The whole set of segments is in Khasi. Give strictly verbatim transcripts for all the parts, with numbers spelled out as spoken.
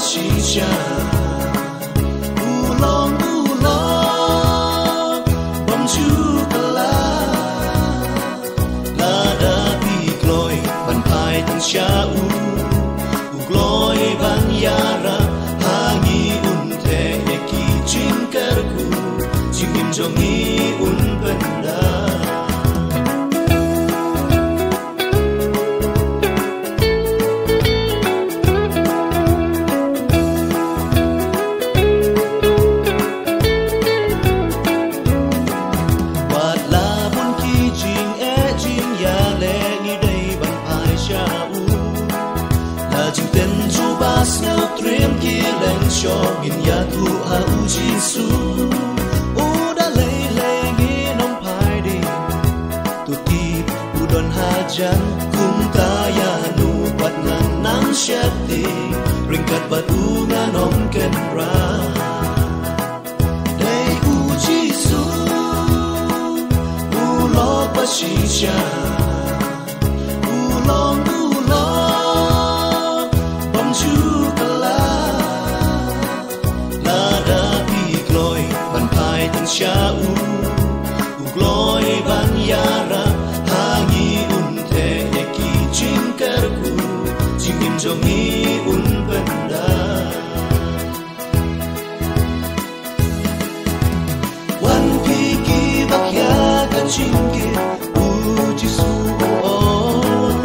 shisha. U long, u long bym ju kylla. Lada phi kloi ban phai tang sha u, u kloi ban ïarap ha ngi. Un theh ïa ki jingkyrkhu, jingim jong ngi un pyndap. Wat la bun ki jingeh jingïaleh, ngi dei ban phai sha u. La jingtynjuh ba sngewtriem ki leng shuh, ngin ïathuh ha u Jisu. U da lei lei ngin ym phai ding. To tip u don hajan, kumta ïano pat ngan nang sheptieng, ryngkat bad u ngan ym kynrad. Dei u Jisu, u lok ba shisha. U long, u long bym ju kylla. Lada phi kloi ban phai tang sha u, u kloi ban ïarap ha ngi. Un theh ïa ki jingkyrkhu, jingim jong ngi un pyndap. Wan phi kiba khia ka jingkit, u Jisu u ong.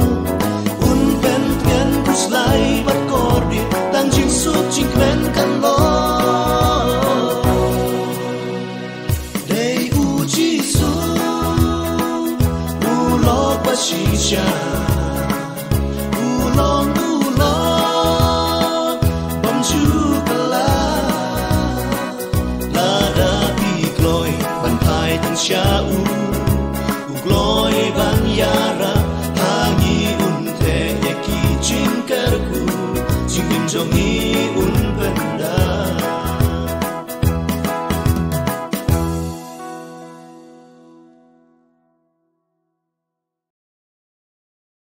Un pyntngen khuslai bad kordit, tang jingsuk jingkmen kan long. Dei u Jisu, u lok ba shisha. U long, u long bym ju kylla. Lada phi kloi ban phai tang sha u, u kloi ban ïarap ha ngi. Un theh ïa ki jingkyrkhu, jingim jong ngi